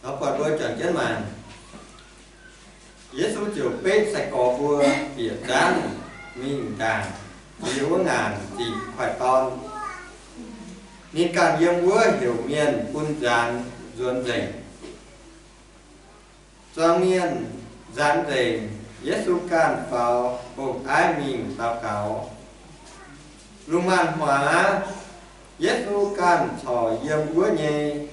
Taux buatc mbuo juangc jienv mangc, Yesu ziouc betv sai-gorx mbuo bieqc nzangv mingh ndaangc jiex wuov ngaanc ziqc Kuaaiv-Dorn. Ninh ganh yiem wuov heuc mienh bun nzaanx nzuonx nzengc. Zuangx mienh nzaanx nzengc, Yesu ganh faaux mbong-aiv mingh daux gaux. Lungh maanz-hmuangx aqv, Yesu ganh corc yiem wuov nyei.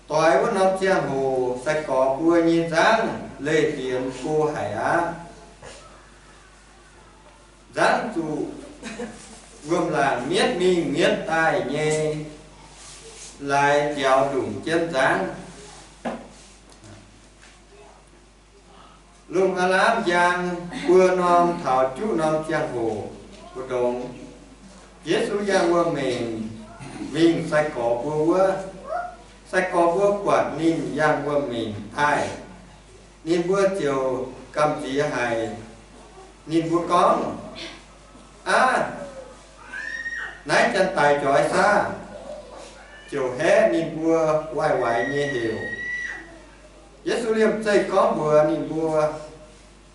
Doix wuov norm ziangh hoc sai-gorx mbuo nyei nzangv leih fienx go haic aqv. Nzangv zuqc wuom-laangc mietv mingh mietv daaih nyei, laaix nziaaux ndongc jienv nzangv. Lungh aav lamh njang buo norm taux juqv norm ziangh hoc mbu'ndongx, Yesu yangh wuom-menc mingh sai-gorx mbuo wuov. Sai-gorx mbuo buatc ninh yangh wuom-menc daaih, ninh mbuo ziouc gamh nziex haic. Ninh mbuo gorngv, Aav, naaiv janx-daic njoix saah? Ziouc haeqv ninh mbuo waaic waix nyei heuc. Yesu liemh zeih gorngv mbuox ninh mbuo,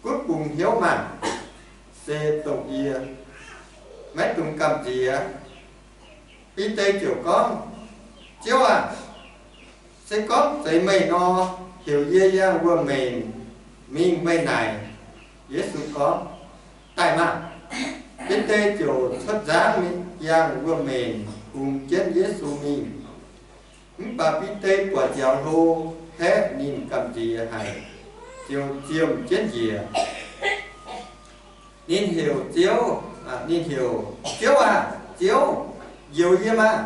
Gunv bungx hnyouv maah! Se dongh yie. Maiv dungx gamh nziex. Bide ziouc gorngv, Ziouv aah! Se gorngv zeiz meih nor, heuc yie yangh wuom-menc mingh meih naaic. Yesu gorngv, Daaih maah! Bide ziouc cuotv nzangv yangh wuom-menc bungx jienv Yesu mingh. Mv baac Bide buatc nziaaux hlo, haeqv ninh gamh nziex haic, ziouc ziemh jienv njiec. Ninh heuc Ziouv, ninh heuc, Ziouv aah! Ziouv, njoux yie maah!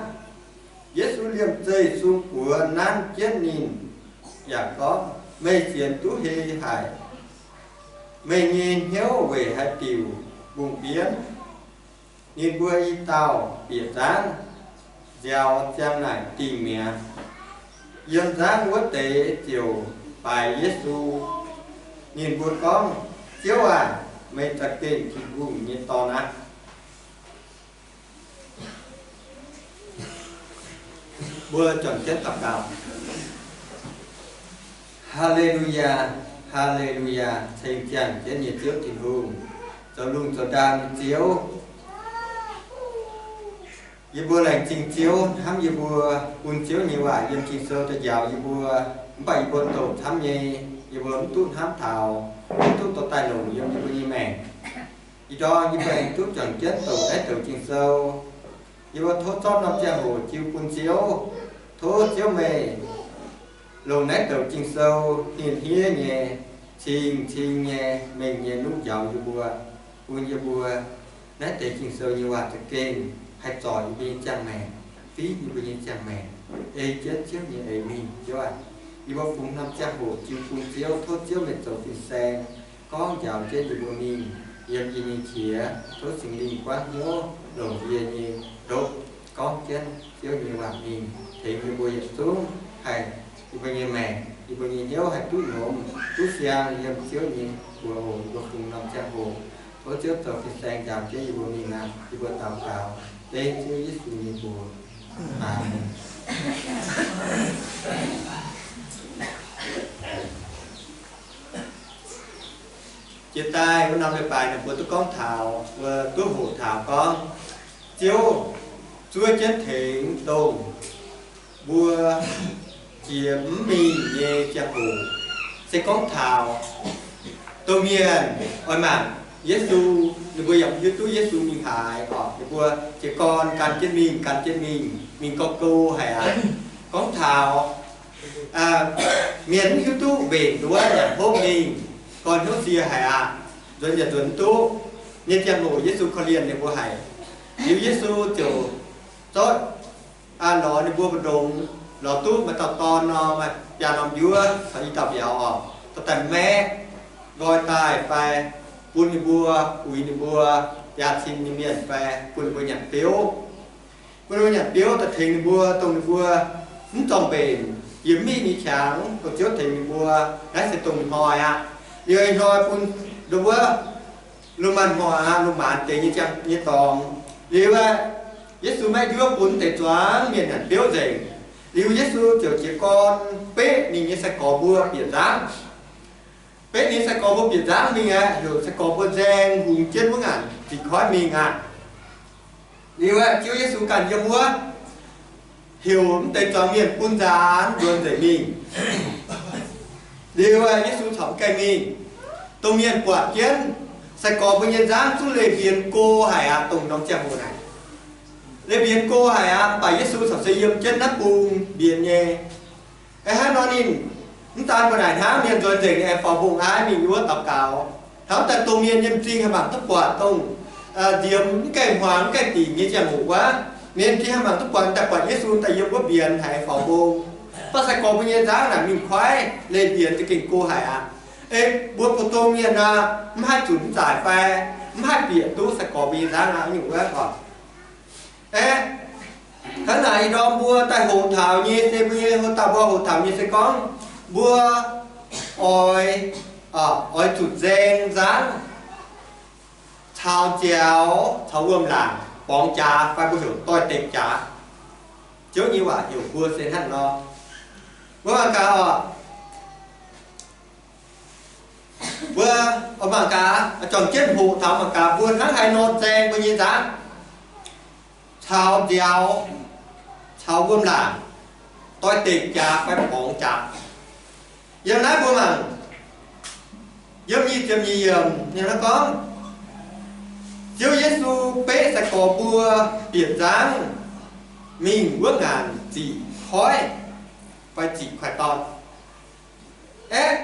Yesu liemh zeih sung buoz nanv jienv ninh, yaac gorngv, Meih sienx duqv hei haic. Meih nyei hnyouv weic haaix diuc mbungh mbienv? Ninh mbuo i dauh bieqc nzangv, nziaaux ziang naaic dingh mi'aqv. Yiem nzangv wuov deix ziouc baaix Yesu. Ninh mbuo gorngv, Ziouv aah! Meih za'gengh Tin-Hungh nyei Dorn aqv. Mbuo juangc jienv daux gaux. Haa^le^lu^yaa, haa^le^lu^yaa, ceng ziangh jienv nyei Ziouv Tin-Hungh, zoux lungh zoux ndau nyei Ziouv. Yie mbuo laengz zingh Ziouv hnamv yie mbuo, bun Ziouv nyei waac yiem Ging-Sou daaih njaaux yie mbuo. Mv baac yie mbuo douc camv nyei, yie mbuo mv duqv hnamv taux, mv duqv dorh daaih longc yiem yie mbuo nyei maengc. Ih ndorm yie mbuo aengx duqv juangc jienv douc naaiv douc Ging-Sou. Yie mbuo tov zorqv norm ziangh hoc jiu bun Ziouv. Tov Ziouv meih longc naaiv douc Ging-Sou hniev-hniev nyei, cing-cing nyei, mengh nyei nuqv njaaux yie mbuo, bun yie mbuo naaiv deix Ging-Sou nyei waac za'gengh haih zorc yie mbuo nyei ziangh maengc, fiv yie mbuo nyei ziangh maengc, ei jienv Ziouv nyei eix mingh. Ziouv aac, yie mbuo fungx norm ziangh hoc jiu bun Ziouv. Tov Ziouv meih zoux fin-saeng gorngv njaaux jienv yie mbuo mingh yiem yie nyei qiex. Tov Singx Lingh buangv hnyouv longc yie nyei ndopv gorngv jienv Ziouv nyei waac mingh, tengx yie mbuo yietc zungv haih, yie mbuo nyei maengc, yie mbuo nyei hnyouv haih duqv nqomz duqv siang yiem Ziouv nyei mbuox oc. Yie mbuo fungx norm ziangh hoc tov Ziouv zoux fin-saeng njaaux jienv yie mbuo mingh aqv. Yie mbuo daux gaux dengv Ziouv Yesu nyei mbuox. Aamen. Jiex daaih wuov norm leiz-baaix ninh mbuo duqv gorngv taux, mbuo duqv hoqc taux gorngv, Ziouv zuov jienv tengx dongh mbuo jiex mv mingh nyei ziangh hoc. Se gorngv taux dongh mienh oix mangc Yesu, ninh mbuo yaac mv hiuv duqv Yesu mingh haaix oc. Ninh mbuo jiez gorn gan jienv mingh, gan jienv mingh, mingh go-go haic aqv. Gorngv taux mienh mv hiuv duqv mbenc nduov yaac hopv mingh, gorn hnyouv sie haic aqv, nzuonx yaac nzuonx mv duqv nyei ziangh hoc, Yesu korv-lienh ninh mbuo haic. Liuz Yesu ziouc zorqv lorz ninh mbuo mbu'ndongx, lorz duqv maaih dauh dorn nor, maaih biaa norm njuov caux i dauh mbiauz oc, dorh daaih maeqv nqoi daaih fai bun ninh mbuo, uix ninh mbuo biaa cin nyei mienh fai bun ninh mbuo nyanc biouv. Bun ninh mbuo nyanc biouv daaih tengx ninh mbuo, dongh ninh mbuo mv zorng mbenc, yiem mv mingh nyei qangx, dongh Ziouv tengx ninh mbuo. Naaiv se dongh hnoi aqv. Liuz ih hnoi bun ndau wuov lungh maanz-hmuangx, lungh maanz deix nyei ziangh nyei dorngx. Liuz aeqv, Yesu maiv njuov bun deix zuangx mienh nyanc biouv nzengc. Liuz Yesu ziouc jiez gorn beqv ninh nyei sai-gorx mbuo bieqc nzangv. Beqv ninh sai-gorx mbuo bieqc nzangv mingh aqv, heuc sai-gorx mbuo nzaeng hungx jienv wuov ngaanc ziqc koiv mingh aqv. Liuz aeqv, Ziouv Yesu ganh yiem wuov, heuc mv deix zuangx mienh bun nzaanx nzuonx nzengc mingh. Liuz aeqv, Yesu caux mv gaengh mingh. Dongh mienh buatc jienv sai-gorx mbuo nyei nzangv zungv leih mbienx go haic aqv. Dongh norm ziangh hoc naaic, leih mbienx go haic aqv. Mv baac Yesu caux se yiem jienv naaiv bung mbienx nyei. Aeqv, hnangv nor ninh mv daan mbuo naaic hnangv, mienh nzuonx nzengc aengx faaux mbong aiv mingh wuov daux gaux. Hnangv daaih dongh mienh nyei m'zing haih mangc duqv buatc, dongh nziemx mv gaengh hmuangx mv gaengh dingc nyei ziangh hoc wuov, mienh m'zing haih mangc duqv buatc, daaih buatc Yesu daaih yiem wuov mbienx haiz faaux mbong. Mv baac sai-gorx mbuo nyei nzangv naaic mingh koiv, leih mbienx za'gengh go haic aqv. Ei, mbuo pou-tong mienh nor, mv haih zunc mv zaaic fai mv haih bieqc duqv sai-gorx mbuo nyei nzangv aqv, nyungc wuov oc. Aeqv, hnangv naaic ih ndorm mbuo daaih hoqc taux nyei se mbuo nyei, dauh mbuo hoqc taux nyei se gorngv mbuo oix, oix zuqc nzaeng nzangv caux nziaaux caux wuom-laangc borngz jaax fai mbuo heuc doix-dekc jaax. Ziouv nyei waac heuc mbuo se hnangv nor. Mbuo mangc gaax oc. Mbuo mangc gaax, juangc jienv hoqc taux mangc gaax mbuo hnangv haaix nor nzaeng mbuo nyei nzangv caux nziaaux caux wuom-laangc doix-dekc jaax fai borngz jaax. Yiem naaiv mbuo mangc, yiem nyic ziepc nyeic yiemc ninh gorngv, Ziouv Yesu beqv sai-gorx mbuo bieqc nzangv mingh wuov ngaanc ziqc koiv fai ziqc koiv-dorn. Aeqv,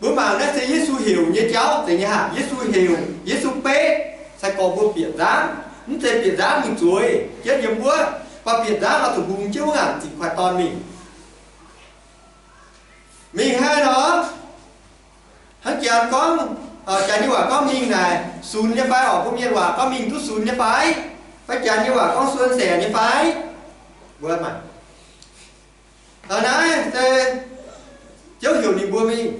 mbuo mangc naaiv se Yesu heuc nyei jauv zeiz nyei haic. Yesu heuc, Yesu beqv sai-gorx mbuo bieqc nzangv, mv zeiz bieqc nzangv mingh zueiz jienv yiem wuov, mv baac bieqc nzangv oix zuqc hungx jienv wuov ngaanc ziqc koiv-dorn mingh. Mingh haaix nor? Hnangv janx gorngv, janx nyei waac gorngv mingh naaic sunx nyei fai oc? Mbuo mienh waac gorngv mingh duqv sunx nyei fai? Fai janx nyei waac gorngv suon saenc nyei fai? Mbuo mangc, naaiv se Ziouv heuc ninh mbuo mingh.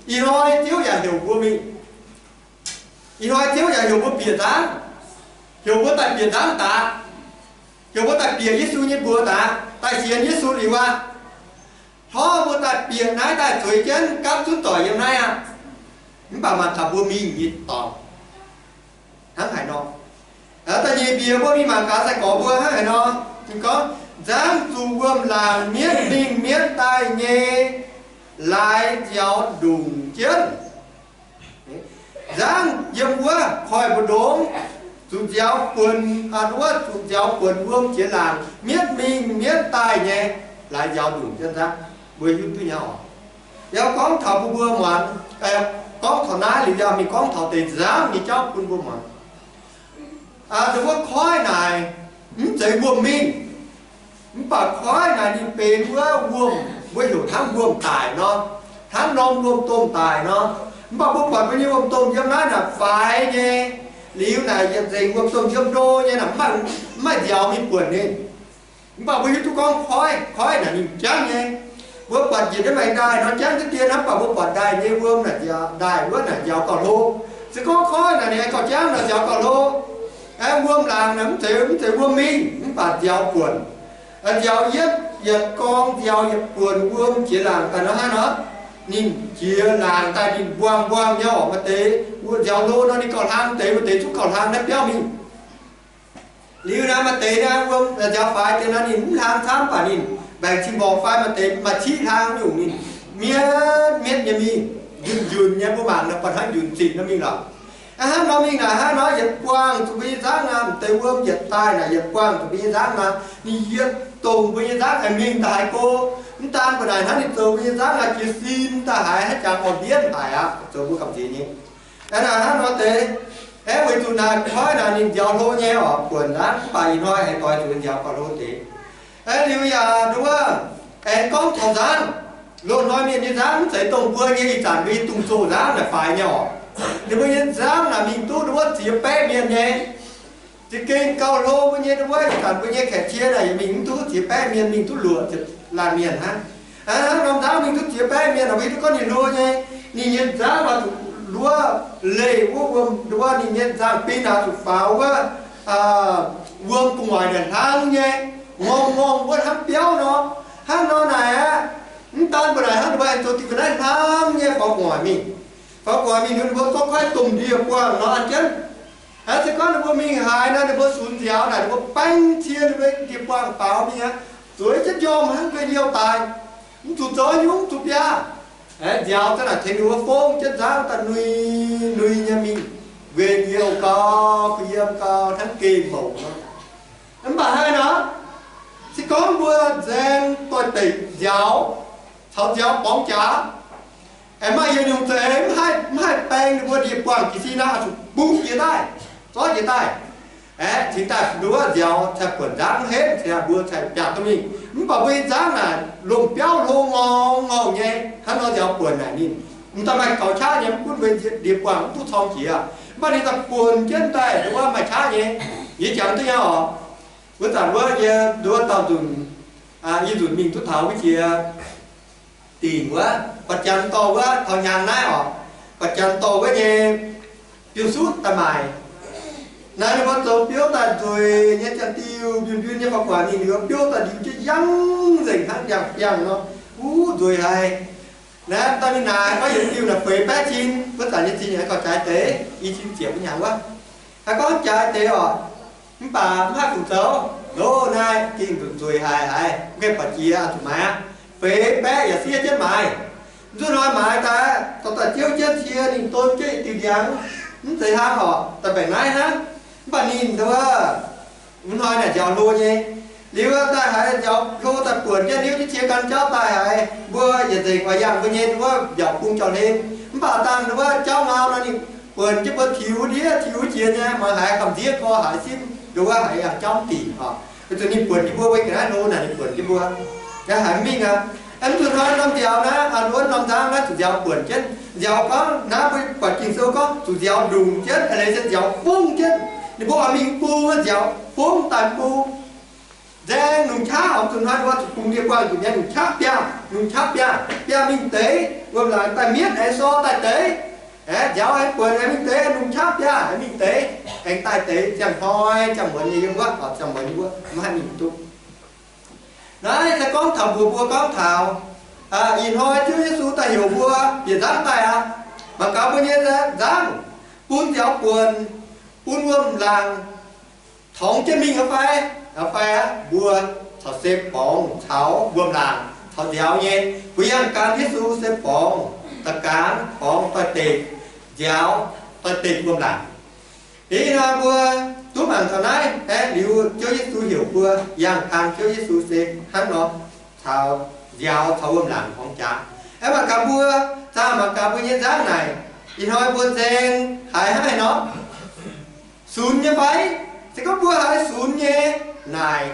Ih hnoi Ziouv yaac heuc mbuo mingh. Ih hnoi Ziouv yaac heuc mbuo bieqc nzangv, heuc mbuo daaih bieqc nzangv daaih, heuc mbuo daaih bieqc Yesu nyei mbuox daaih, daaih sienx Yesu liuz aqv. Hnangv mbuo daaih bieqc naaiv daaih zueiz jienv gapv zunv doic yiem naaiv aqv. Mv baac mangc gaax mbuo mingh nyei dorngx hnangv haaix nor. Da'nyeic bieqc mbuo mingh mangc gaax sai-gorx mbuo hnangv haaix nor. Ninh gorngv, nzangv zuqc wuom-laangc mietv mingh mietv daaih nyei laaix nziaaux ndongc jienv. Nzangv yiem wuov koiv mbu'ndongx, zuqc nziaaux buonc, aa, wuov zuqc nziaaux buonc wuom jiex laangc mietv mingh mietv daaih nyei laaix nziaaux ndongc jienv nzangv. Mbuo hiuv duqv nyei oc. Yaac gorngv taux bun mbuo muangx, gorngv taux naaiv liuz yaac mingh gorngv taux deix nzangv nyei jauv bun mbuo muangx. Aa, dongh wuov koiv naaic mv zeiz wuom-mingh. Mv baac koiv naaic ninh benx wuov wuom, mbuo heuc hnangv wuom-daic nor, hnangv norm wuom-domh daic nor. Mv baac mbuo buatc mbuo nyei wuom-domh yiem naaiv naaic faix nyei. Liuz naaic yietc nzengc wuom-domh yiem ndo nyei naaic, mv maaih nziaaux mingh buonc ninh. Mv baac mbuo hiuv duqv gorngv koiv, koiv naaic ninh jangv nyei. Mbuo buatc njiec jienv maengx ndaaih nor jangv diqv dien aqv, mv baac mbuo buatc ndaaih nyei wuom naaic, ndaaih wuov naaic nziaaux gauh hlo. Se gorngv koiv naaic ninh aengx gauh jangv nor nziaaux gauh hlo. Wuom-laangc naaic mv zeiz, mv zeiz wuom-mingh, mv baac nziaaux buonc. Nziaaux yietv yietc gorngv nziaaux yietc buonc wuom jiex laangc daaih nor hnangv nor, ninh jiex laangc daaih ninh mbuangz mbuangz nyei oc. Maaih deix nziaaux hlo nor ninh gauh hlang deix, maaih deix zungv gauh hlang naaiv biauv mingh. Liuz naaiv maaih deix naaiv wuom nziaaux faix deix nor ninh mv hlang camv, mv baac ninh mbaengc cin-mborqc fai maaih deix maaih ciqv hlang nyungc ninh mietv mietv nyei mingh, njunh njunh nyei, mbuo mangc nor buatc hnangv njunh zitc nor mingh lorqc. Hnangv nor mingh naaic hnangv nor yietc buangh zuqc mbuo nyei nzangv nor, m'deix wuom yietc daaih naaic yietc buangh zuqc mbuo nyei nzangv nor, ninh yietc dongc mbuo nyei nzangv aengx mingh daaih haiz go. Mv daan mbuo naaic hnangv ninh zoux mbuo nyei nzangv naaic jiez sin daaih haiz, haaix jangx orqc mbienv haic aqv, zoux mbuo gamh nziex nyei. Aeqv, naaic hnangv nor deix, aeqv, weic zuqc naaic koiv naaic ninh nziaaux hlo nyei oc, buonc nzangv, mv baac ih hnoi aengx doix zuqc nziaaux gauh hlo deix. Aeqv, liuz yaac nduov wuov, aengx gorngv taux nzangv, loz-hnoi mienh nyei nzangv mv zeiz dongh mbuo nyei ih zanc mbuo nyei dungz zoh nzangv naaic faix nyei oc. Ninh mbuo nyei nzangv naaic mingh duqv nduov wuov ziex baeqv mienh nyei. Za'gengh gauh hlo mbuo nyei nduov wuov ih zanc mbuo nyei kaeqv cie naaic yaac mingh mv duqv ziex baeqv mienh, mingh duqv luoqc laanh mienh hnangv. Hnangv norm nzangv mingh duqv ziex baeqv mienh, mbuo hiuv duqv gorngv ninh hlo nyei. Ninh nyei nzangv oix zuqc nduov leih wuov wuom, nduov ninh nyei nzangv-bin oix zuqc faaux wuov wuom gu'nguaaic naaic hlang nyei, ngorng ngorng wuov hnangv biauv nor. Hnangv nor naaic aqv, mv daan mbuo naaic hnangv, ninh mbuo aengx zoux diuh ga'naaiv hnamv nyei faaux gu'nguaaic mingh. Faaux gu'nguaaic mingh, ninh mbuo gorngv koi domh ndie-buangh nor an jienv. Hnangv se gorngv ninh mbuo mingh haaix nor, ninh mbuo sunx nziaaux naaic, ninh mbuo baeng cie ninh mbuo ndie-buangh faaux mingh aqv, zueiz jienv njormh hnangv guei liouh daaih, mv zuqc zoux nyungc, mv zuqc biaav. Aeqv, nziaaux za'naaic tengx ninh mbuo fongv jienv nzangv daaih nui nui nyei mingh, nquenx youh gau, kuh yiem gau hnangv geh mouc nor. Mv baac hnangv nor, se gorngv mbuo nzaeng doix-dekc nziaaux caux nziaaux borngz jaax, aengx maaih yietc nyungc zeiz mv haih, mv haih baeng ninh mbuo ndie-buangh jiez sin nor, oix zuqc bungx jiez daaih, zorqv jiez daaih. Aeqv, cingx daaih nduov nziaaux cingx buonc nzangv henv, cingx mbuo cingx biaux duqv mingh. Mv baac mbuo nyei nzangv naaic lomh biauv hlo ngorng ngorng nyei, hnangv nor nziaaux buonc naaic ninh mv daaih maaih gaux qaqv nyei, mv gunv mbuo ndie-buangh mv duqv corng jiex, mv baac ninh daaih buonc jienv daaih nduov maaih qaqv nyei. Yie jangx duqv nyei oc. Wuov zanc wuov yie nduov dauh nzunc, yie nzunc mingh duqv taux wuov jiex dingc wuov, Ba'janx dorh wuov taux hnyangx naaiv oc, Ba'janx dorh wuov nyei biuv sutv daaih maaic. Naaiv ninh mbuo zoux biouv daaih nzueic nyei, ziangh diuh mbiun mbiun nyei, faaux gu'nguaaic mingh liuz biouv daaih ndiux jienv yangh nzengc hnangv ndiangx-biangh nor, uv nzueic haic. Naaiv daaih mingh naaic gorngv yietc diuh naaic feix baeqv cin, wuov zanc nyei cin yaac gauh jaaix deix, i cin ziepc hnyangx wuov. Haiz gorngv jaaix deix oc, mv baac mv haih fungc zoux. Loz naaiv gengh nzueic haic haic, mv gaengh buatc jiex zuqc maaiz aqv. Feix baeqv yaac siev jienv maaiz. Nzunc hnoi maaiz daaih, dorh daaih ziouv jienv cie ninh don jienv i diuh ndiangx, mv zeiz hnangv oc, daaih mbaengc naaiv hnangv. Mv baac ninh nduov wuov hnoi naaic nziaaux hlo nyei. Liuz daaih haiz nziaaux hlo daaih buonc jienv, liuz jienv cie gan jauv daaih haiz mbuo yietc nzengc oix yangh mbuo nyei wuov mbiaauc bung jauv-hlen. Mv baac dangh nduov jauv ngau nor ninh buonc jienv mbuo tiux ndiev tiux jiex nyei, mangc haiz gamh nziev gorx haiz simv nduov haiz yangh jauv mv dingc oc. Weic zuqc ninh buonc jienv mbuo, mbuo ga'naaiv hlo naaic ninh buonc jienv mbuo. Yaac haiz mingh aqv. Aeqv, mv zuqc hnoi norm nziaaux naaiv, aa, nduov norm nzangv naaiv zuqc nziaaux buonc jienv. Nziaaux gorngv naaiv mbuo buatc Ging-Sou gorngv zuqc nziaaux ndongc jienv, aa, leiz se nziaaux fongv jienv. Ninh mbuo oix mingh bung wuov nziaaux fongv daaih bung. Nzaeng lungh qaqv oc, zuqc hnoi ninh mbuo zuqc bungx ndie-buangh nzunc nyei lungh qaqv biangh, lungh qaqv biangh, biangh mingh deix, wuom-laangc daaih mietv, aengx sou daaih deix. Aeqv, nziaaux aengx buonc aengx mingh deix, lungh qaqv biangh aengx mingh deix, aengx daaih deix ziangh hnoi ziangh muonz nyei yiem wuov, ziangh muonz yiem wuov, mv haih mingh duqv. Naaiv se gorngv taux mbuox mbuo gorngv taux ih hnoi Ziouv Yesu daaih heuc mbuo bieqc nzangv daaih aqv. Mangc gaax mbuo nyei nzangv bun nziaaux buonc, bun wuom-laangc torngx jienv mingh aqv fai? Aa, fai aqv, mbuo caux se borngz caux wuom-laangc caux nziaaux nyei. Mbuo yangh gan Yesu se borngz da'gaangv, borngz doix-dekc nziaaux, doix-dekc wuom-laangc. Ih hnoi mbuo duqv mangc taux naaiv aeqv, liuz Ziouv Yesu heuc mbuo yangh gan Ziouv Yesu se hnangv nor, caux nziaaux caux wuom-laangc borngz jaax. Aeqv, mangc gaax mbuo, zaah mangc gaax mbuo nyei nzangv naaic, ih hnoi mbuo nzaeng haiz hnangv haaix nor? Sunx nyei fai? Se gorngv mbuo haiz sunx nyei naaic,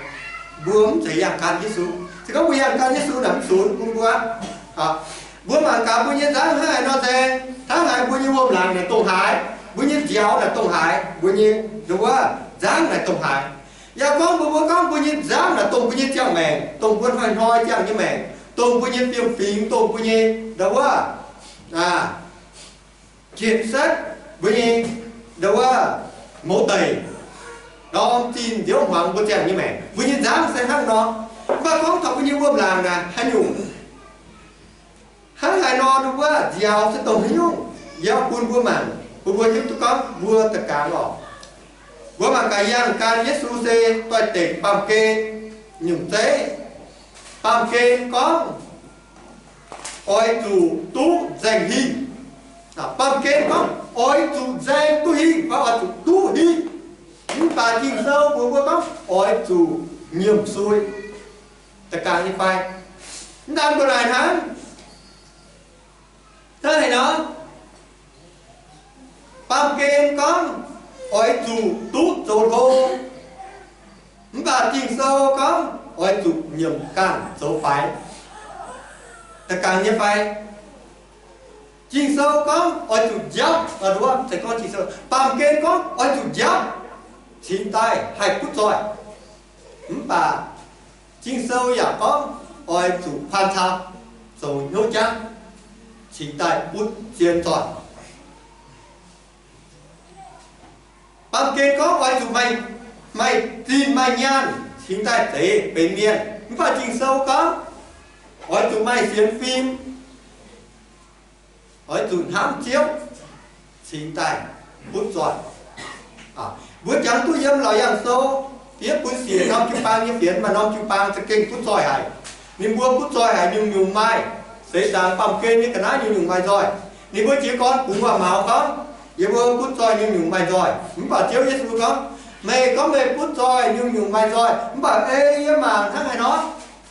mbuo mv zeiz yangh gan Yesu. Se gorngv mbuo yangh gan Yesu naaic mv sunx bun mbuo. Mbuo mangc gaax mbuo nyei nzangv hnangv haaix nor nzaeng, hnangv haaix mbuo nyei wuom-laangc naaic dongh haaix, mbuo nyei nziaaux naaic dongh haaix, mbuo nyei nduov nzangv naaic dongh haaix. Yaac gorngv mbuo, mbuo gorngv mbuo nyei nzangv naaic dongh mbuo nyei ziangh maengc, dongh mbuo hnoi-hnoi ziangh nyei maengc, dongh mbuo nyei fiem-fingx, dongh mbuo nyei nduov, aa, jieqv setv, mbuo nyei nduov, mouz deic, ndorm zinh nziouv hmuangx mbuo ziangh nyei maengc, mbuo nyei nzangv se hnangv nor. Mv baac gorngv taux mbuo nyei wuom-laangc naaic haaix nyungc? Hnangv haaix nor nduov nziaaux se dongh haaix nyungc? Yie bun mbuo mangc, bun mbuo hiuv duqv gorngv mbuo da'gaangv oc. Mbuo mangc gaax yangh gan Yesu se doix-dekc baamh gen nyungc zeiv. Baamh gen gorngv oix zuqc duqv nzaeng hingh. Baamh gen gorngv oix zuqc nzaeng duqv hingh fai oix zuqc duqv hingh. Mv baac Ging-Sou mbuox mbuo gorngv oix zuqc nyiemc sui. Da'gaangv nyei fai? Mv daan mbuo naaic hnangv. Hnangv haaix nor? Baamh gen gorngv oix zuqc duqv zoux hlo. Mv baac Ging-Sou gorngv oix zuqc nyiemc ganh zoux faix. Da'gaangv nyei fai? Ging-Sou gorngv oix zuqc njapv, aa, nduov, se gorngv Ging-Sou, baamh gen gorngv oix zuqc njapv cingx daaih haih butv zoih. Mv baac Ging-Sou yaac gorngv oix zuqc kuan cau, zoux hnyouv jangv, cingx daaih butv zien zoih. Baamh gen gorngv oix zuqc maaih, maaih zinh maaih nyaanh cingx daaih zeiz benx mienh. Mv baac Ging-Sou gorngv Oix zuqc maaih sienx fim, oix zuqc hnamv Ziouv cingx daaih butv zoih. Mbuo jangx duqv yiem Laauc Yaangh Sou, fiev bun siec norm jiu-baang nyei fienx, maaih norm jiu-baang za'gengh butv zoih haic. Ninh mbuo butv zoih haic nyungc-nyungc maaih, seix zaangc baamh gen nyei ga'naaiv nyungc-nyungc maaih nzoih. Ninh mbuo jiez gorn bungx waac-maux gorngv, yie mbuo butv zoih nyungc-nyungc maaih nzoih. Mv baac Ziouv Yesu gorngv, meih gorngv meih butv zoih nyungc-nyungc maaih nzoih, mv baac ei yie mangc hnangv haaix nor,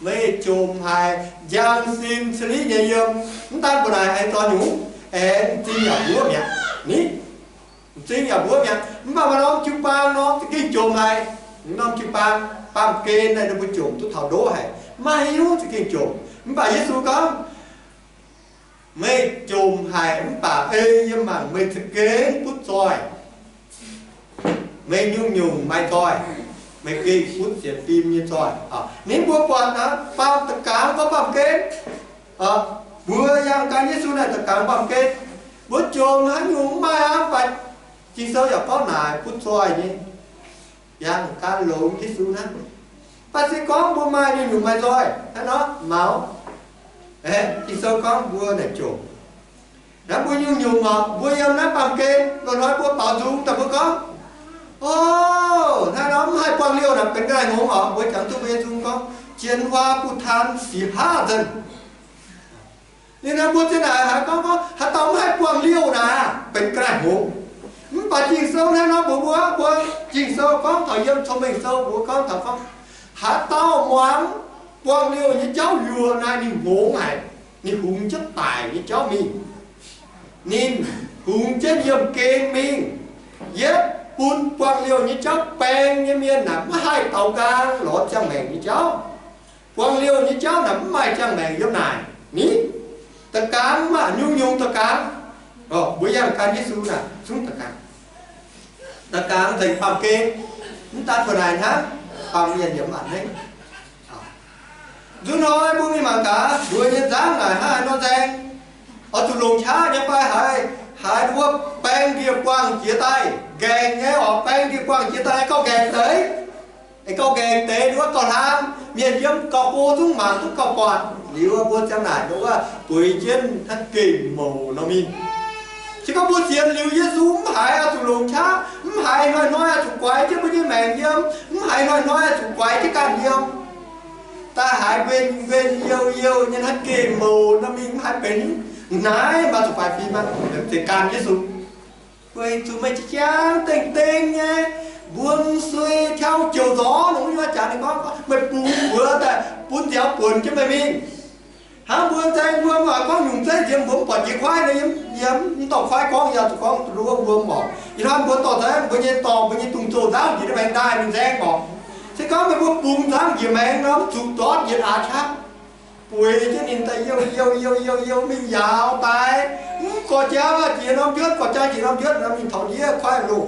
meih jomc haic, njang sin, ca'litv nyei yiem, mv daan mbuo naaic aengx zorc nyungc, aengx m'zing yaac mbuov mi'aqv. Ni, m'zing yaac mbuov mi'aqv. Mv baac maaih norm jiu-baang nor, za'gengh jomc haic. Norm jiu-baang, baamh gen naaic ninh mbuo jomc duqv taux ndoqv haic, maaih hnyouv za'gengh jomc. Mv baac Yesu gorngv, meih jomc haic mv baac ei yie mangc meih za'gengh butv zoih. Meih nyungc-nyungc maaih zoih, meih gengh butv sienx fim nyei zoih. Ninh mbuo buatc naaic, baamh da'gangx gorngv baamh gen. Mbuo yangh gan Yesu naaic da'gangx baamh gen. Mbuo jomc haaix nyungc mv maaih aqv, mv baac Ging-Sou yaac gorngv naaic butv zoih nyei. Yangh gan longx Yesu naaiv. Mv baac se gorngv mbuo maaih nyungc-nyungc maaih nzoih hnangv nor, maux. Ging-Sou gorngv mbuo naaic jomc. Naaiv mbuo nyungc-nyungc oc, mbuo yiem naaiv baamh gen, loz-hnoi mbuo baaux nzung daaih mbuo gorngv, o, hnangv nor mv haih buangh liouh naaic benx ga'naaiv hngongx oc. Mbuo jangx duqv mbuo nyei nzung gorngv, jien huaa bu tan sic haav nzengc. Ninh naaiv mbuo zien naaic haiz gorngv, gorngv haaix dauh mv haih buangh liouh naaic benx ga'naaiv hngongx. Mv baac Ging-Sou naaiv nor mbuox mbuo, mbuo Ging-Sou gorngv taux yiem Cong-Mengh Sou mbuox gorngv taux gorngv, haaix dauh muangx buangh liouh nyei jauv yuoqc naaic ninh hngongx haic, ninh hungx jienv daic nyei jauv mingh. Ninh hungx jienv yiemh gen mingh. Yietv bun buangh liouh nyei jauv baeng nyei mienh naaic mv haih daaux nqaang lorz ziangh maengc nyei jauv. Buangh liouh nyei jauv naaic mv maaih ziangh maengc yiem naaic. Ni, da'gangx maah, nyungc-nyungc da'gangx. Mbuo yangh gan Yesu naaic zungv da'gangx. Da'gangx nzengc baamh gen, mv daan mbuo naaic hnangv, baamh mienh yiem a'hneiv. Nzunc hnoi mbuo mingh mangc gaax, mbuo nyei nzangv naaic hnangv haaix nor nzaeng. Oix zuqc longc qaqv nyei fai haiz, haiz wuov baeng ndie-buangh jiex daaih, nqaengc nyei oc, baeng ndie-buangh jiex daaih gauh nqaengc deix. Gauh nqaengc deix wuov gauh hlang, mienh yiem gauh go zungv mangc duqv gauh buatc. Liuz mbuo ziang naaic wuov bueix jienv hnangv gemh mouc nor mingh. Se gorngv mbuo sienx liuz Yesu mv haiz oix zuqc longc qaqv, mv haiz hnoi-hnoi oix zuqc guaix jienv mbuo nyei maengc yiem, mv haiz hnoi-hnoi oix zuqc guaix jienv ganh yiem, daaih haiz nquen-nquen youh-youh nyei hnangv gemh mouc nor mingh, mv haiz benx naaiv, mv zuqc faix fim aqv, se gan Yesu. Weic zuqc meih jangx dengh dengh nyei, mbuo sui tiau joux nzorz nor, wuov jaax ninh gorngv meih bungx mbuox daaih bun nziaaux buonc jienv meih mingh. Hnangv mbuo nzaeng mbuo mv baac gorngv nyungc zeiv nziex mbuo mv buatc jiex kuaaiv nor, yiem mv dorh kuaaiv gorngv, yaac zuqc gorngv luov mbuo mv oc. Ih hnoi mbuo dorh nzaeng mbuo nyei dorngx, mbuo nyei dungz-zoh nzangv njiec baeng daaih mingh nzaeng oc. Se gorngv meih mbuo bungx nzangv njiec maengx nor, mv zuqc ndortv yietc aax qaqv. Bueix jienv ninh daaih youh youh youh youh youh mingh yaauc daaih, mv gorx-jauv jiex norm njuotv, gorx-jauv jiex norm njuotv nor mingh taux ndiev kuaaiv loh.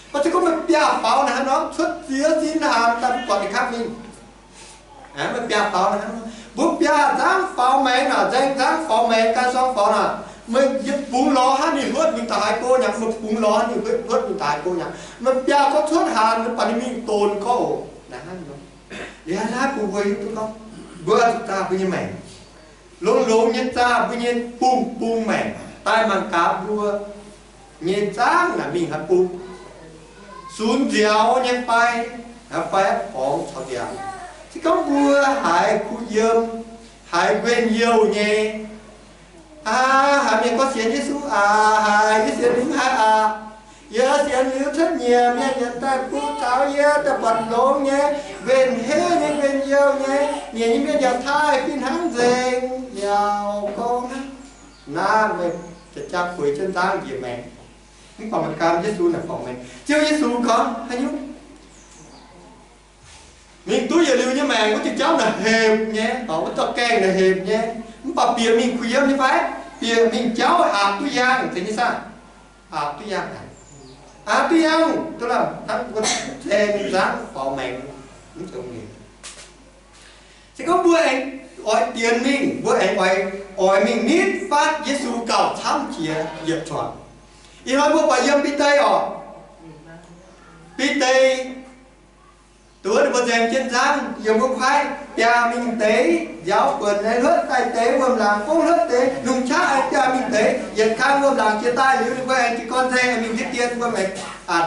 Mv baac se gorngv meih biaav faaux naaic hnangv nor, cuotv ziex zinh haanx daaih mv buatc ninh kangv mingh. Meih biaav faaux naaic hnangv nor, mbuo biaav nzangv faaux maengx naaic, nzaeng nzangv faaux maengx, daaih sorng faaux naaic, meih bungx lorz hnangv ninh huotv mingh daaih haaix go nyei, meih bungx lorz hnangv ninh huotv mingh daaih haaix go nyei. Meih biaav gorngv cuotv haanx, mv baac ninh mingh donx gorngv oc. Naaiv hnangv nor, liuz naaiv bun mbuo hiuv duqv gorngv, mbuo zuqc zaah mbuo nyei maengc, longx-longx nyei zaah mbuo nyei bungh-bungh maengc daaih mangc gaax mbuo nyei nzangv naaic mingh haaix bung, sunx nziaaux nyei fai, fai borngz caux nziaaux. Se gorngv mbuo haiz kuh yiem, haiz nquen youh nyei, aa, haiz mienh gorngv sienx Yesu aac, haiz yie sienx liuz mv haiz aac, yie sienx liuz cuotv nyiec mienh yietc daaih bungx taux yie daaih buatc longx nyei, nquen heiv nyei, nquen youh nyei, nyiec nyei mienh yaac taaih fih hnangv nzengc, miaux gorngv hnangv. Naaiv meih jaax-jaax bueix jienv nzangv njiec maengx. Mv baac meih gan Yesu naaic borngc maengx. Ziouv Yesu gorngv haaix nyungc? Mingh duqv yietc liuz nyei maengc wuov diuh jauv naaic hepc nyei, wuov dauh gaengh naaic hepc nyei. Mv baac bieqc mingh kuh yiem nyei fai? Bieqc mingh jauv aqc duqv yangh, zeiz nyei saah? Aqc duqv yangh haic. Aqc duqv yangh, duqv lamh hnangv mbuo zaeng nzangv faaux maengx, mv zeiz hungh nyeic. Se gorngv mbuo aengx oix dienx mingh, mbuo aengx oix, oix mingh nitv fatv Yesu gauh camv jiex yietc juangc. Ih hnoi mbuo buatc yiem Bide oc. Bide Dongh wuov ninh mbuo nzaeng jienv nzangv, yiem wuov kuaaiv biaa mingh deix, nziaaux buonc aengx hluotv daaih deix, wuom-laangc gorngv hluotv deix, lungh qaqv aengx biaa mingh deix, yietc kang wuom-laangc jiex daaih liuz, ninh mbuo aengx jiez gorn nzaeng mingh deix dien wuom aengx, aa,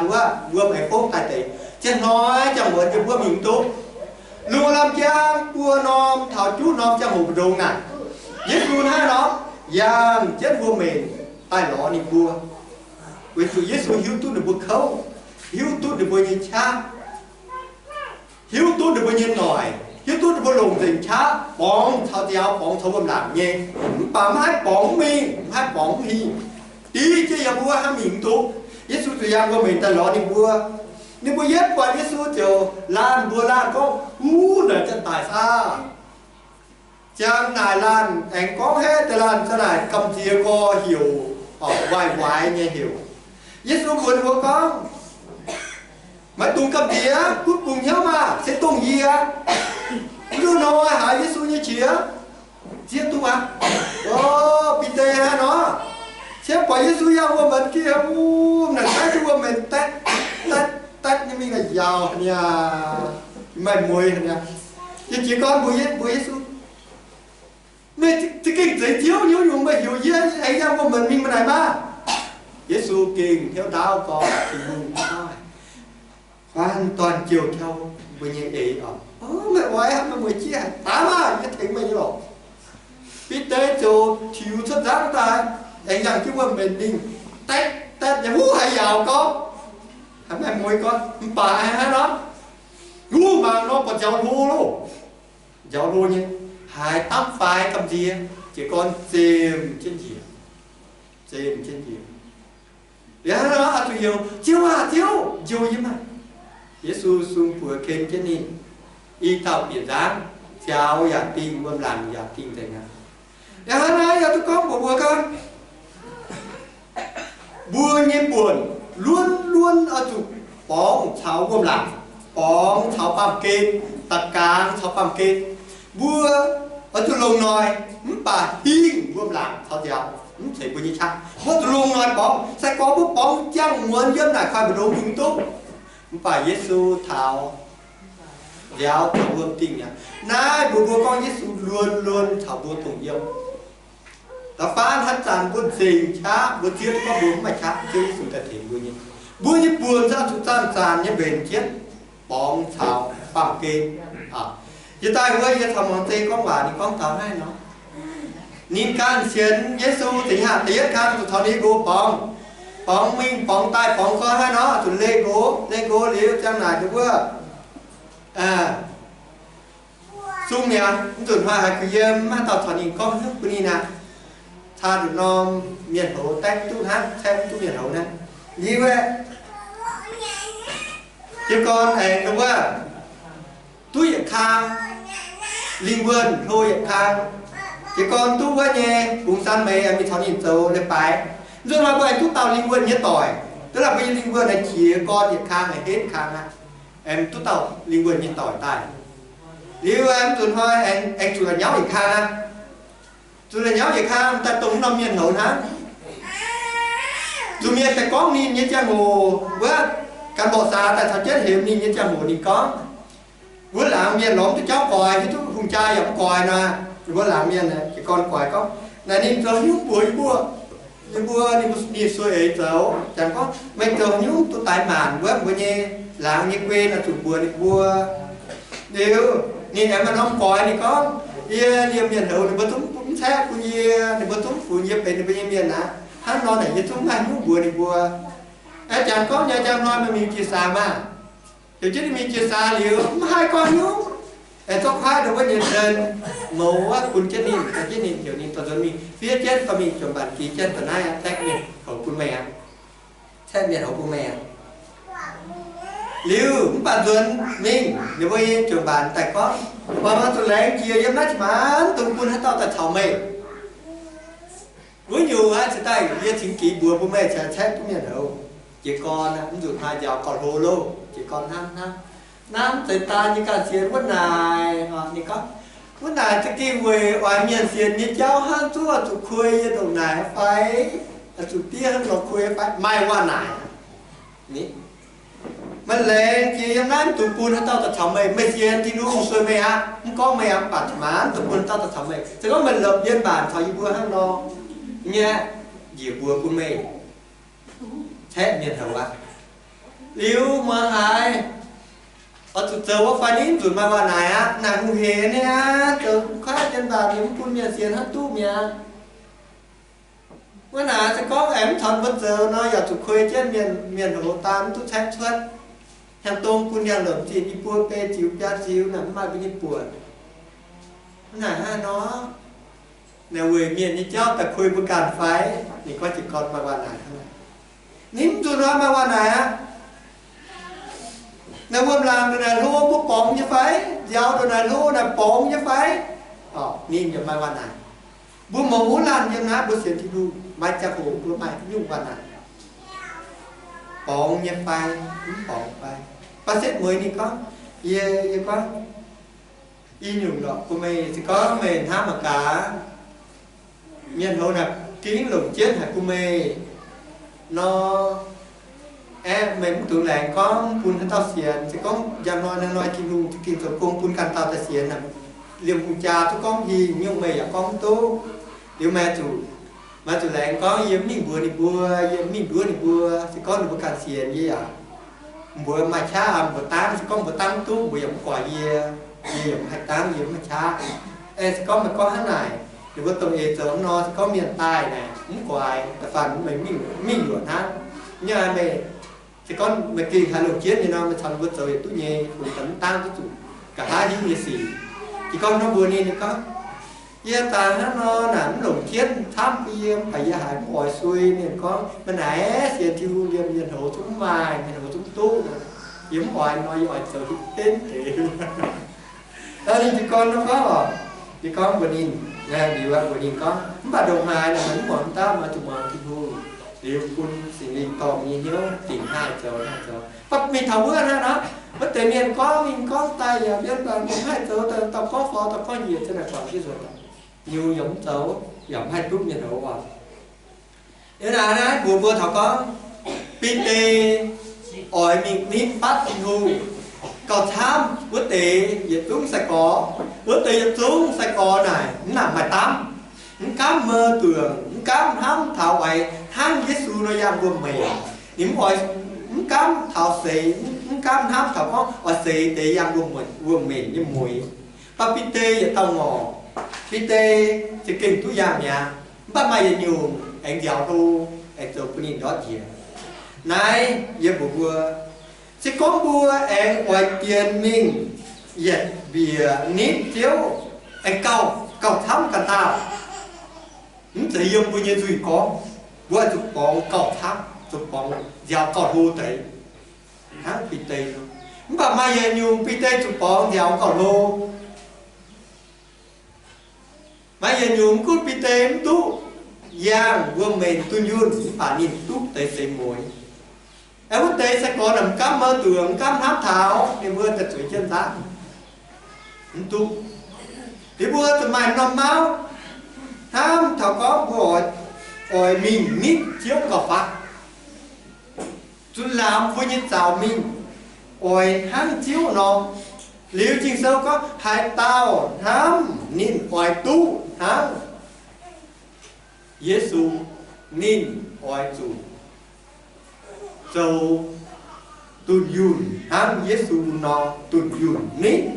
wuom aengx gorngv daaih deix. Zien hnoi ziangh hoc yie mbuo mingh duqv lungh lamh jang buo norm taux juqv norm ziangh hoc mbu'ndongx naaic, Yesu hnangv nor yangh jienv wuom-mbenc daaih lorz ninh mbuo. Weic zuqc Yesu hiuv duqv ninh mbuo kouv, hiuv duqv ninh mbuo nyei qaqv, hiuv duqv ninh mbuo nyei noic, hiuv duqv ninh mbuo longc nzengc qaqv borngz caux nziaaux, borngz caux wuom-laangc nyei. Mv baac maiv haih borngz mingh, maiv haih borngz hingh. Div jienv yiem wuov hnangv mingh duqv. Yesu zuqc yangh wuom-mbenc daaih lorz ninh mbuo. Ninh mbuo yietv buatc Yesu ziouc laanh mbuox laanh gorngv, Wuov naaic janx-daic saah? Ziang naaic laanh aengx gorngv haiv deix laanh, ziang naaic gamh nziex gorx heuc, waaic waaic nyei heuc. Yesu mbuox ninh mbuo gorngv, Maiv dungx gamh nziex, gunv bungx hnyouv maah! Se dongh yie. Mv duqv hnoi haiz Yesu nyei qiex zieqv duqv aqv. O, Bide hnangv nor, ciev buatc Yesu yangh wuom-mbenc geh, wuov naaic caaiv duqv wuom-mbenc daetv daetv daetv nyei mingh naaic yaac hniaa, maaih mueiz hniaa. Yie jiez gorn mbuox Ye-, mbuox Yesu, Meih za'gengh zeiz Ziouv nyei, nyungc meih heuc yie aengx yangh wuom-mbenc mingh maiv naaic maah! Yesu gengh hnyouv ndaauv gorngv, Tin-Hungh, Faanh dorn-jouh jauv mbuo nyei eix oc. Meih oix haaix, meih mueiz jieqv haaix, daaih maah! Yie tengx meih nyei lorqc. Bide ziouc tiux cuotv nzangv daaih, aengx yangh jienv wuom-mbenc mingh, daetv daetv nyei, huv, haiz yaauc gorngv, haiz maaih mueiz gorngv, mv baac haiz hnangv nor, huv, mangc nor buatc nziaaux hlo loh. Nziaaux hlo nyei, haiz damv faix gamh nziex, jiez gorn zemh jienv njiec, zemh jienv njiec. Liuz hnangv nor oix zuqc heuc, Ziouv aah! Ziouv, njoux yie maah! Yesu sung buoz ken jienv ninh, i dauh bieqc nzangv, nziaaux yaac dingh, wuom-laangc yaac dingh nzengc aqv. Liuz hnangv naaiv yaac duqv gorngv mbuox mbuo gorngv, mbuo nyei buonc luonv luonv oix zuqc borngz caux wuom-laangc, borngz caux baamh gen, da'gaangx caux baamh gen. Mbuo oix zuqc longc noic, mv baac hingh wuom-laangc caux nziaaux mv zeiz mbuo nyei qaqv. Mbuo zuqc longc noic borngz. Sai-gorx mbuo borngz jangx muonz yiem naaic koi mbu'ndongx mingh duqv. Mv baac Yesu taux nziaaux caux wuom dingh mi'aqv. Naaiv mbuox mbuo gorngv Yesu luonx luonx caux mbuo dongh yiem. Da'faanh haaix zanc mbuo nzengc qaqv, mbuo zieqv duqv gorngv mbuo mv maaih qaqv, Ziouv Yesu daaih tengx mbuo nyei. Mbuo nyei buonc se oix zuqc zanc-zanc nyei mbenc jienv borngz caux baamh gen. Jiex daaih wuov yie caux muangx zeiv gorngv waac, ninh gorngv taux naaiv nor, ninh ganh sienx Yesu da'yietv kang zuqc caux ninh nqox borngz, borngz mingh borngz daaih borngz gorn hnangv nor, zuqc leih nqox, leih nqox liuz ziang naaic ninh wuov sung mi'aqv. Mv nzunc hnoi haiz kuh yiem, maiv dauh caux ninh gorngv hnyouv bun ninh aqv. Caa nduqc norm mienh houz daengv duqv hnangv, caeqv mv duqv mienh houz hnangv. Liuz aeqv, jiez gorn aengx wuov duqv yietc kang, lingh wuonh hlo yietc kang. Jiez gorn duqv wuov nyei bungx san meix aengx mingh caux ninh zoux leiz-baaix. Mv nzunc hnoi mbuo aengx duqv dauh lingh wuonh nyei doic. Duqv lamh mbuo nyei lingh wuonh aengx qiex gorn yietc kang aengx henv kang aqv. Aengx duqv dauh lingh wuonh nyei doic daaih. Liuz aengx mv nzunc hnoi aengx, aengx zuqc la'nyauv yietc kang aqv. Zuqc la'nyauv yietc kang daaih dongh norm mienh houz hnangv. Zuqc mienh daaih gorngv ninh nyei ziangh hoc, wuov ganh mborqc saax daaih caux jienv hemx ninh nyei ziangh hoc ninh gorngv, wuov laangz mienh lorz mv duqv jauv goix, hiuv duqv hungh jaa yaac mv goix nor. Wuov laangz mienh jiez gorn goix gorngv, naaic ninh zoux haaix nyungc mbuox yie mbuo, yie mbuo ninh mbuo mingh sueih eix zoux. Janx gorngv, meih zoux haaix nyungc duqv daix maanc wuov mbuo nyei laangz nyei guen oix zuqc mbuox ninh mbuo. Liuz ninh aengx maaih norm goix, ninh gorngv, yie liemh mienh houz ninh mbuo zungv mv caeqv bun yie, ninh mbuo zungv funx yie benx ninh mbuo nyei mienh aqv. Hnangv nor naaic yie zungv mv haih hnyouv mbuox ninh mbuo. Aeqv, janx gorngv, nyei janx hnoi meih mingh jiex saax maah! Heuc jienv ninh mingh jiex saax liuz, mv haih gorngv haaix nyungc. Aengx zorqv kuaaiv ndongc wuov nyei nzen mouz wuov bun jienv ninh, dorh jienv ninh, heuc ninh dorh nzuonx mingh fiev jienv dorh mingh jomc mbaanc jiex jienv da'naaiv aqv, caeqv mienh houz bun meih aqv. Caeqv mienh houz bun meih aqv. Liuz mv baac nzuonx mingh ninh mbuo nyei jomc mbaanc daaih gorngv, Meih oix zuqc laengz jiex yiem naaiv jiex maanc dungx bun haaix dauh daaih caux meih. Wuov nyungc aqv, cingx daaih yie cingx gix mbuox bun meih, cingx caeqv duqv mienh houz. Jiez gorn mv nzunc hnoi nziaaux gauh hlo loh, jiez gorn hnamv hnamv, hnamv zeix daan nyei ganh sienx wuov naaic. Ninh gorngv, wuov naaic za'gengh weic oix mienh sienx nyei jauv hnangv, zungv oix zuqc kuei yie ndongc naaic fai? Oix zuqc diev hnangv nor kuei fai? Maaih waac naaic. Meih laengz jiex yiem naaiv, mv dungx bun haaix dauh daaih caux meih. Meih sienx Tin-Hungh sueih meih aqv. Mv gorngv meih aqv, mv baac maaih mv dungx bun haaix dauh daaih caux meih. Se gorngv meih lomc mienh mbaanc caux yie mbuo hnangv nor, nyei njiec mbuox bun meih caeqv mienh haic aqv. Liuz muangx haiz, oix zuqc zoux wuov fai ni, mv zuqc maaih waac naaic aqv. Naaic hungh hec nyei aqv, zoux kuaaiv mienh mbaanc liuz mv bun mienh sienx hnangv duqv mi'aqv. Wuov naaic se gorngv aengx mv caux mbuo zoux nor, yaac zuqc kuei jienv mienh, mienh hoz daan mv duqv caeqv cuotv. Hnyangx-dong bun mienh lomc zinh i buo bei ziux biaa ziux naaic mv maaih mbuo nyei buonc. Wuov naaic hnangv nor, naaic weic mienh nyei jauv daaih kuei mbuo ganh fai? Ninh gorngv jiez gorn maaih waac naaic hnangv. Ninh mv zuqc nor maaih waac naaic aqv. Naaic wuom-laangc ndongc naaic hlo mbuo borngz nyei fai? Nziaaux ndongc naaic hlo naaic borngz nyei fai? Ninh yaac maaih waac naaic. Mbuo mouz laanh yiem naaiv mbuo sienx Tin-Hungh, maaih ziangh hoc mbuo maaih nyungc waac naaic, borngz nyei fai, mv borngz fai? Ba'setv mueiz ninh gorngv, yie, yie gorngv, i nyungc lorqc bun meih, se gorngv meih hnamv mangc gaax, mienh hoz naaic gengh longc jienv haic bun meih nor, aeqv, meih mv dungx laengz gorngv bun haaix dauh sienx. Se gorngv njang hnoi hnoi Tin-Hungh za'gengh zoux gong bun ganh dauh daaih sienx, liemh hungh jaa duqv gorngv hingh nyungc meih yaac gorngv mv duqv. Liuz meih zuqc, meih zuqc laengz gorngv yie mv mingh mbuox ninh mbuo, yie mv mingh nduov ninh mbuo. Se gorngv ninh mbuo ganh sienx yie yaac, mbuox maaih qaqv mbuox dangv. Se gorngv mbuox dangv mv duqv, mbuox yaac mv guaix yie, yie yaac mv haih dangv, yie mv maaih qaqv. Aeqv, se gorngv meih gorngv hnangv naaic, ninh mbuo dongh eix zoux hnangv nor, se gorngv mienh daaih naaic mv guaix, da'faanh meih mingh, mingh yuoqc hnangv. Nyei meih, se gorngv meih gengh haiz longc jienv nyei nor, meih caux ninh mbuo zoux yietc duqv nyei, fungx daaih mv dangv duqv zuqc nqa'haav hingv nyei sic. Jiex gorngv nor mbuox ninh, ninh gorngv, yie daaih hnangv nor naaic mv longc jienv camv bun yie, mv baac yie haiz mv oix sui. Ninh gorngv, meih naaic sienx Tin-Hungh liemh mienh hoz zungv mv maaih, mienh hoz zungv mv duqv. Yie mv oix nor, yie oix zoux duqv benv deix. Ninh jiez gorn nor gorngv oc, ninh gorngv mbuox ninh, liuz mbuox ninh gorngv, mv baac ndongc haaix naaic meih mv muangx mv daaih, meih zuqc muangx Tin-Hungh. Liuz bun Singx Lingh dorh mingh nyei hnyouv dingc haih zoux, haih zoux. Mingh taux wuov hnangv nor, wuov deix mienh gorngv mingh gorngv daaih yaac mienh mv haih zoux, dauh gorngv faaux, dauh gorngv njiec, za'naaic guangc jienv nzuonx, nyungc yaac mv zoux, yaac mv haih duqv mienh hoz waac. Liuz naaic naaiv mbuox mbuo taux gorngv, Bide oix mingh nitv fatv Tin-Hungh. Gauh camv wuov deix yietc zungv sai-gorx, wuov deix yietc zungv sai-gorx naaic mv nangc maaih damv, mv gaamv mou duangc, mv gaamv hnamv taux oix hnangv Yesu nor yangh wuom-menc. Ninh mv oix, mv gaamv taux seix, mv gaamv hnamv taux gorngv oix seix deix yangh wuom-menc, wuom-menc nyei mueix. Mv baac Bide yietc dauh ngorc, Bide za'gengh duqv yangh mi'aqv. Mv baac maaih yietc nyungc aengx nziaaux hlo, aengx zoux bun ninh ndortv njiec. Naaiv yie mbuox mbuo, se gorngv mbuo aengx oix dienx mingh yietc mbiec nitv Ziouv, aengx gauh, gauh camv ganh dauh. Mv zeiz yiem mbuo nyei nzuih gorngv, mbuo zuqc borngz gauh camv, zuqc borngz nziaaux gauh hlo deix, hnangv Bide nor. Mv baac maaih yietc nyungc Bide zuqc borngz nziaaux gauh hlo. Maaih yietc nyungc mv gunv Bide mv duqv yangh wuom-menc dunh yunh, mv baac ninh duqv deix seix mueiz. Aengx wuov deix sai-gorx naaic mv gaamv mou duangc, mv gaamv hnamv taux, ninh mbuo daaih zueiz jienv nzangv, mv duqv. Liuz mbuo zuqc maaih norm mauv hnamv taux gorngv mbuo oix, oix mingh nitv Ziouv gauh fatv. Zuqc lamz mbuo nyei zaux mingh, oix hnangv Ziouv nor. Liuz Ging-Sou gorngv, haaix dauh hnamv ninh oix duqv hnangv Yesu, ninh oix zuqc zoux dunh yunh hnangv Yesu nor dunh yunh nitv.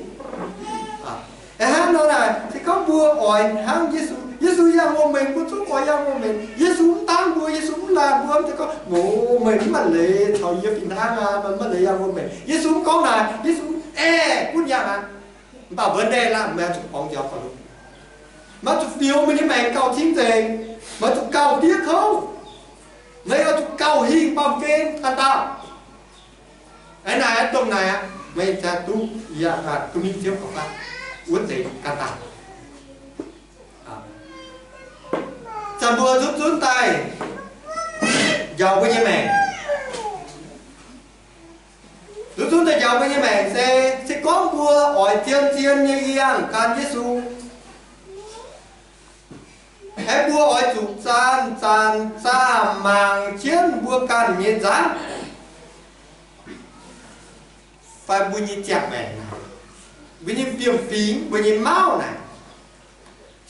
Hnangv nor naaic, se gorngv mbuo oix hnangv Yesu, Yesu yangh wuom-menc, mbuo zungv oix yangh wuom-menc. Yesu mv dangv mbuo, Yesu mv laanh mbuo, mv zeiz gorngv, Mouz, meih mv maaih leiz caux yie fih hnangv aqv, meih mv maaih leiz yangh wuom-menc. Yesu mv gorngv naaic, Yesu aengx gunv yangh aqv. Mv baac mbuo ndeic laangh, meih oix zuqc borngz nziaaux gauh hlo. Meih oix zuqc fioux meih nyei maengc gauh cing-nzengc. Meih oix zuqc gauh diev kouv. Meih oix zuqc gauh hingh baamh gen ganh dauh. Aa, naaic dongh naaic aqv, meih ziouc duqv yangh, duqv nitv Ziouv gauh fatv wuov deix ganh dauh. Zanc mbuo zunv zunv daaih njaaux mbuo nyei maengc. Zunv zunv daaih njaaux mbuo nyei maengc se, se gorngv mbuo oix zien-zien nyei yangh gan Yesu, aengx mbuo oix zuqc zanc-zanc zaah mangc jienv mbuo ganh nyei nzangv. fai mbuo nyei ziangh maengc naaic, mbuo nyei fiem-fingx, mbuo nyei mauv naaic,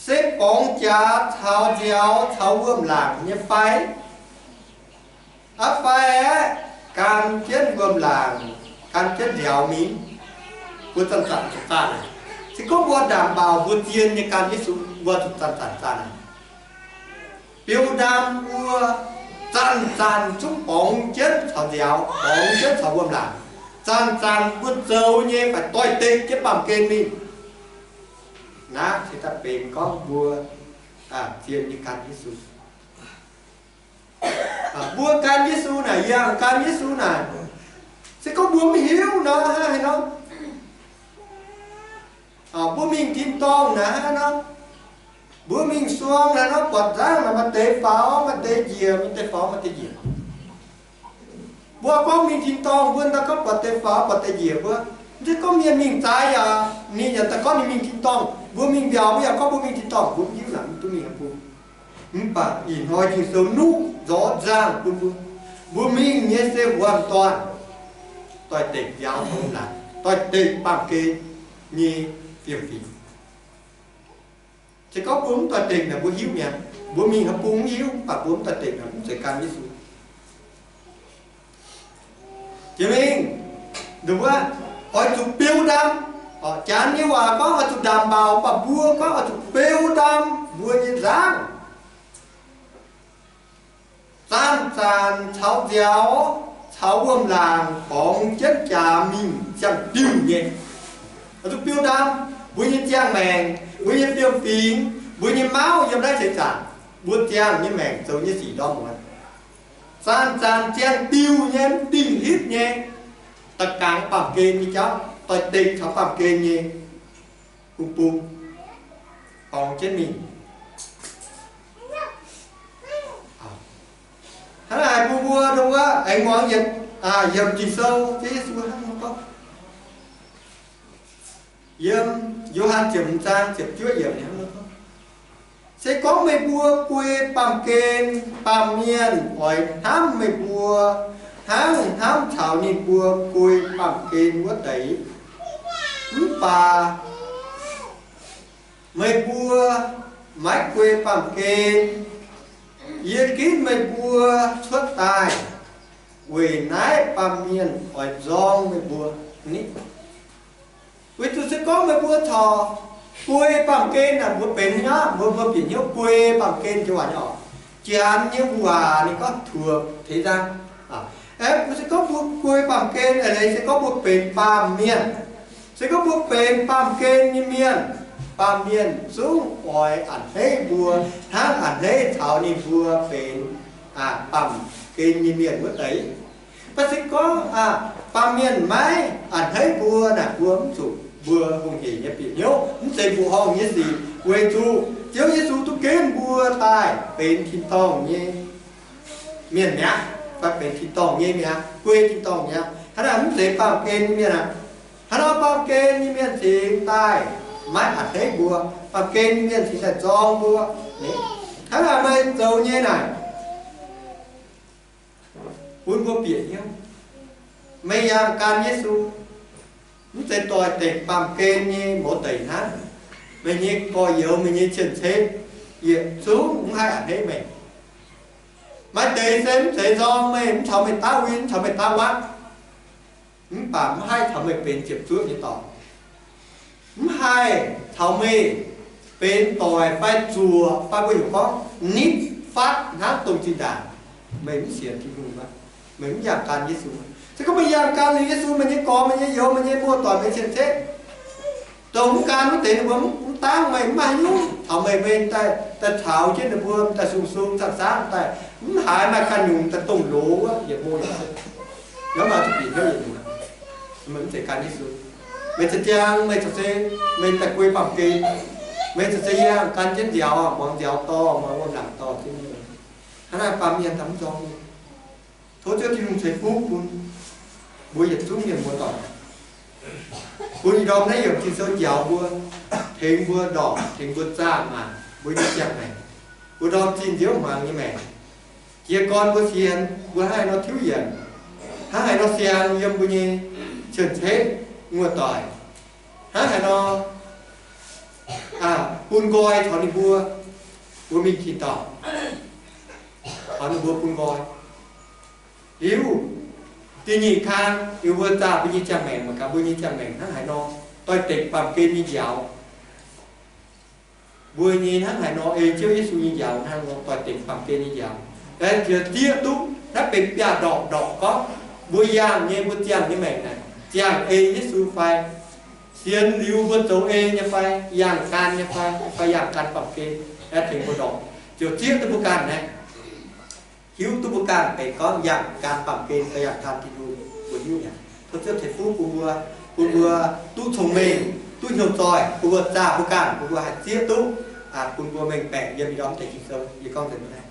se borngz jaax caux nziaaux caux wuom-laangc nyei fai? Aqv fai aeqv, gan jienv wuom-laangc, gan jienv nziaaux mingh? Mbuo zanc-zanc zuqc zaah naaic. Se gorngv mbuo ndaamv-mbaauc mbuo zien nyei gan Yesu, mbuo zuqc zanc-zanc zaah naaic. Biou ndaam mbuo zanc-zanc zungv borngz jienv caux nziaaux, borngz jienv caux wuom-laangc. Zanc-zanc mbuo zoux nyei fai doix-dekc jienv baamh gen mingh. Naaiv se daaih benx gorngv mbuo zien nyei gan Yesu. Mbuo gan Yesu naaic, yangh gan Yesu naaic, se gorngv mbuo mv hiuv nor, hnangv haaix nor? Mbuo mingh tin-dorngh naaic hnangv nor, mbuo mingh suang naaic nor, buatc nzangv naaic maaih deix faaux, maaih deix njiec, maaih deix faaux, maaih deix njiec. Mbuo gorngv mingh tin-dorngh, mbuo ndau gorngv buatc deix faaux, buatc deix njiec mbuo. Se gorngv mienh mingh zaaix yaac, ninh yaac daaih gorngv ninh mingh tin-dorngh. Mbuo mingh mbiauz, mbuo yaac gorngv mbuo mingh tin-dorngh, mbuo mv hiuv naaic mv duqv mingh haaix bung. Mv baac ih hnoi Ging-Sou nuqv nzorz nzangv bun mbuo, mbuo mingh nyei se wuom-dorn, doix-dekc nziaaux caux wuom-laangc, doix-dekc baamh gen nyei fiem-fingx. Se gorngv mbuo mv doix-dekc naaic mbuo hiuv mi'aqv. Mbuo mingh haaix bung mv hiuv, mv baac mbuo mv doix-dekc naaic mv zeiz gan Yesu. Jiex mingh, nduov, oix zuqc biou ndaam. Janx nyei waac gorngv oix zuqc ndaamv-mbaauc, mv baac mbuo gorngv oix zuqc biou ndaam mbuo nyei nzangv. Zanc-zanc caux nziaaux caux wuom-laangc borngz jienv jaax mingh ziangh diuh nyei. Oix zuqc biou ndaam mbuo nyei ziangh maengc, mbuo nyei fiem-fingx, mbuo nyei mauv yiem naaiv seix zaangc, mbuo ziangh nyei maengc zoux nyei sic ndorm muonz. Zanc-zanc ziangh diuh nyei, mv dingh hitv nyei, da'gangx baamh gen nyei jauv, doix-dekc caux baamh gen nyei hung bung borngz jienv mingh. Hnangv naaic bun mbuo ndongc wuov aengx muangx yietc, yiemc Ging-Sou, Ziouv Yesu hnangv nor gorngv, yiem Yo^han ziepc hmz zaang ziepc juov yiemc hnangv nor gorngv, se gorngv meih mbuo guei baamh gen, baamh mienh oix hnamv meih mbuo hnangv hnamv taux ninh mbuo guei baamh gen wuov deix. Mv baac meih mbuo maiv guei baamh gen. Yie ginv meih mbuo cuotv daaih, weic naaiv baamh mienh oix nzorng meih mbuo ni. Weic zuqc se gorngv meih mbuo corc guei baamh gen naaic, mbuo benx nyei aqv. Mbuo, mbuo bieqc hnyouv guei baamh gen joux waac nyei oc. Janx nyei waac ninh gorngv tuoqc teix nzang. Aeqv, mbuo se gorngv mbuo guei baamh gen, eix leiz se gorngv mbuo benx baamh mienh. Se gorngv mbuo benx baamh gen nyei mienh, baamh mienh zungv oix a'hneiv mbuo hnangv a'hneiv taux ninh mbuo benx baamh gen nyei mienh wuov deix. Mv baac se gorngv baamh mienh maiv a'hneiv mbuo naaic, mbuo mv zuqc, mbuo hungh heic nyei bieqc hnyouv, mv zeiz mbuoqc horngh nyei sic, weic zuqc Ziouv Yesu duqv ginv mbuo daaih benx tin-dorngh nyei mienh mi'aqv, fai benx tin-dorngh nyei mi'aqv, guei tin-dorngh mi'aqv. Hnangv naaic mv zeiz baamh gen nyei mienh aqv. Hnangv nor baamh gen nyei mienh cingx daaih maiv a'hneiv mbuo, baamh gen nyei mienh cingx daaih zorng mbuo. Hnangv naaic meih zoux nyei naaic, bun mbuo bieqc hnyouv, meih yangh gan Yesu, mv zeiz doix-dekc baamh gen nyei mouz deic hnangv. Meih nyei gorx-youz, meih nyei cien-ceqv yietc zungv mv haih a'hneiv meih. Maaih deix se mv zeiz nzorng meih, mv caux meih daav win, mv caux meih daav waqv, mv baac mv haih caux meih benx ziepc zuoqv nyei dorngx, mv haih caux meih benx doic fai zuoqc fai mbuo heuc gorngv nitv fatv hnangv dongh zinh ndaangc meih mv sienx Tin-Hungh, meih mv yangh gan Yesu. Se gorngv meih yangh gan liuz Yesu, meih nyei gorx, meih nyei youz, meih nyei muoz-doic, meih cien-ceqv, dongh mv gan wuov deix ninh mbuo mv dangv meih, mv maaih haaix nyungc caux meih, meih daaih caux jienv ninh mbuo daaih sung-sung zaangh zaangv daaih, mv haiz maaih ganh nyungc daaih dongh loz wuov yietc mong yietc se, nor maaih zuqc bieqc hnyouv yietc nyungc, meih mv zeiz gan Yesu. Meih za'jang, meih corc se, meih daaih guei baamh gen, meih corc se yangh gan jienv nziaaux, muangx nziaaux dorh, muangx wuom-laangc dorh jienv. Hnangv naaiv baamh mienh daaih mv nzorng. Tov Ziouv Tin-Hungh ceix fuqv bun mbuo yietc zungv mienh muoz-doic, bun ih ndorm naaiv yiemc Ging-Sou njaaux mbuo, tengx mbuo ndorpc, tengx mbuo zaah maanc mbuo nyei ziangh maengc, mbuo ndorm zinh nziouv hmuangx nyei maengc. Jiez gorn mbuo sienx, mbuo hnangv haaix nor tiuv yienc, hnangv haaix nor siang yiem mbuo nyei cien-ceqv muoz-doic hnangv haaix nor bun nqoi taux ninh mbuo, mbuo mingh tin-dorngh taux ninh mbuo bun nqoi. Liuz, da'nyeic kang liuz mbuo zaah mbuo nyei ziangh maengc, mangc gaax mbuo nyei ziangh maengc hnangv haaix nor doix-dekc baamh gen nyei njaaux. Mbuo nyei hnangv haaix nor ei Ziouv Yesu nyei njaaux hnangv nor doix-dekc baamh gen nyei njaaux. Aengx ziouc zieqv duqv naaiv benx biaav-ndorqc ndorqc gorngv mbuo yangh nyei, mbuo ziangh nyei maengc naaic, ziangh ei Yesu fai, sienx liuz mbuo zoux ei nyei fai, yangh gan nyei fai, fai yangh gan baamh gen, aengx tengx mbuo ndorqc. Ziouc zieqv duqv mbuo ganh naaiv, hiuv duqv mbuo ganh benx gorngv yangh gan baamh gen fai yangh gan Tin-Hungh, mbuo hiuv mi'aqv. Tov Ziouv ceix fuqv bun mbuo, bun mbuo duqv cong-mengh, duqv hnyouv zoih, bun mbuo zaah mbuo ganh, bun mbuo haih zieqv duqv, bun mbuo mengh baeqc yiem ih ndorm deix Ging-Sou. Yie gorngv nzengc mbuo naaiv.